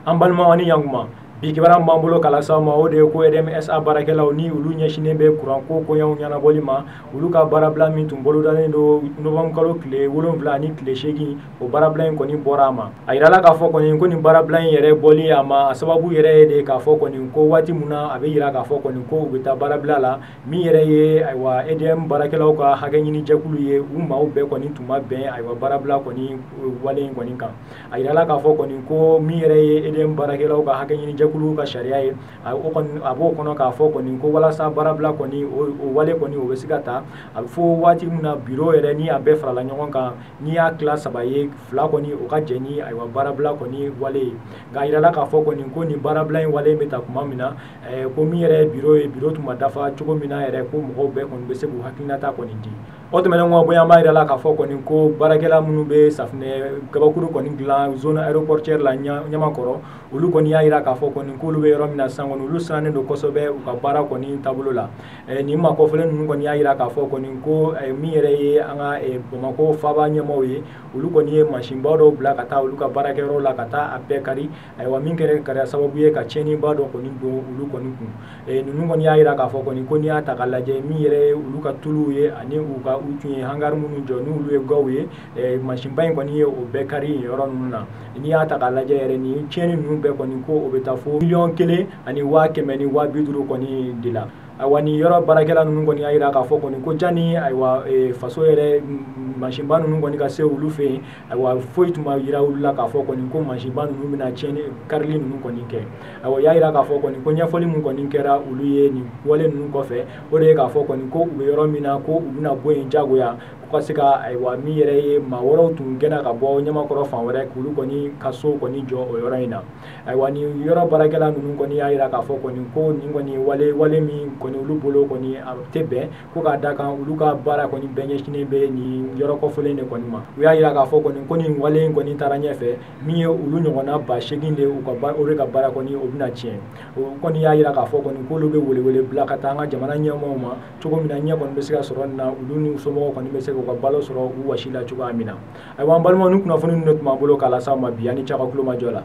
An balimaw ani yankuma, bi kibaruya min b'an bolo k'a lase aw ma, o de ye ko EDM SA baarakɛlaw ni olu ɲɛsinnen bɛ kuranko koɲɛw ɲɛnabɔli ma, olu ka baarabila min tun bolodalen don novembre kalo tile 7 ani tile 8, o baarabila in kɔni bɔra a ma. A yirala k'a fɔ kɔni ko nin baarabila in yɛrɛ bɔli a ma, a sababu yɛrɛ ye de k'a fɔ kɔni ko waati min na a bɛ yira k'a fɔ kɔni ko u bɛ taa baarabila la, min yɛrɛ ye ayiwa EDM baarakɛlaw ka hakɛ ɲini jɛkulu ye, u maaw bɛɛ kɔni tun ma bɛn ayiwa baarabila kɔni wale in kɔni kan. A yirala k'a fɔ kɔni ko min yɛrɛ ye EDM baarakɛlaw ka hakɛ ɲini jɛkulu ka sariya ye, a b'o kɔnɔ k'a fɔ kɔni ko walasa baarabila kɔni o wale kɔni o bɛ se ka ta, a bɛ fɔ waati min na biro yɛrɛ ni a bɛɛ farala ɲɔgɔn kan, n'i y'a tila 3 ye, 2 kɔni o ka jɛ ni ayiwa baarabila kɔni wale ye. Nka a yirala k'a fɔ kɔni ko nin baarabila in wale bɛ ta tuma min na, ko min yɛrɛ ye biro ye, biro tun ma dafa cogo min na yɛrɛ, ko mɔgɔw bɛɛ kɔni bɛ se k'u hakilinata kɔni di. O tɛmɛnen kɔ, bɔ an b'a yira la k'a fɔ kɔni ko baarakɛla minnu bɛ safunɛ kabakuru kɔni dilan zone aéroportuaire la Ɲamakɔrɔ, olu kɔni y'a yira k'a fɔ kɔni k'olu bɛ yɔrɔ min na sisan kɔni, olu sirannen don kosɛbɛ u ka baara kɔni taabolo la. Nin maa kɔfɛlen ninnu kɔni y'a yira k'a fɔ kɔni ko min yɛrɛ ye an ka Bamakɔ faaba ɲɛmaaw ye, olu kɔni ye mansinba dɔw bila ka taa olu ka baarakɛyɔrɔ la ka taa a bɛɛ kari, ayiwa min kɛra sababu ye ka tiɲɛniba dɔ kɔni don olu kɔni kun. Ninnu kɔni y'a yira k'a fɔ kɔni ko n'i y'a ta k'a lajɛ, min yɛrɛ ye olu ka tuluw ye ani u ka u tun ye hangar minnu jɔ n'olu ye gaw ye, mansinba in kɔni ye o bɛɛ kari yen yɔrɔ ninnu na. N'i y'a ta k'a lajɛ yɛrɛ, nin tiɲɛni ninnu bɛɛ kɔni ko o bɛ taa fo 1 150 000 kɔni de la. Ayiwa nin yɔrɔ baarakɛla ninnu kɔni y'a yira k'a fɔ kɔni ko jani ayiwa faso yɛrɛ mansinba ninnu kɔni ka se olu fɛ yen, ayiwa foyi tun ma yira olu la k'a fɔ kɔni ko mansinba ninnu bɛna tiɲɛni karili ninnu kɔni kɛ. Ayiwa u y'a yira k'a fɔ kɔni ko ɲɛfɔli min kɔni kɛra olu ye nin wale ninnu kɔfɛ, o de ye k'a fɔ kɔni ko u bɛ yɔrɔ min na, ko u bɛna bɔ yen diyagoya, ka se ka ayiwa min yɛrɛ ye maa wɛrɛw tun gɛnna ka bɔ Ɲamakɔrɔ fan wɛrɛ, k'olu kɔni ka so kɔni jɔ o yɔrɔ in na. Ayiwa nin yɔrɔ baarakɛla ninnu kɔni y'a yira k'a fɔ kɔni ko nin kɔni wale min kɔni olu bolo kɔni a tɛ bɛn, ko k'a da kan olu ka baara kɔni bɛɛ ɲɛsinnen bɛ nin yɔrɔ kɔfɔlen de kɔni ma. U y'a yira k'a fɔ kɔni ko nin wale in kɔni taara ɲɛfɛ, min ye olu ɲɔgɔnna 8000 de u ka o de ka baara kɔni o bɛna tiɲɛ. O kɔni y'a yira k'a fɔ kɔni k'olu bɛ welewele bila ka taa an ka jamana ɲɛmaaw ma cogo min na ɲɛ kɔni bɛ se ka sɔrɔ nin na, olu n'u somɔgɔw kɔni bɛ se k'u ka balo sɔrɔ u wasi la cogoya min na. Ayiwa an balimaw, ni kunnafoni ninnu de tun b'an bolo k'a lase aw ma bi, ani cɛ ka kulomajɔ la.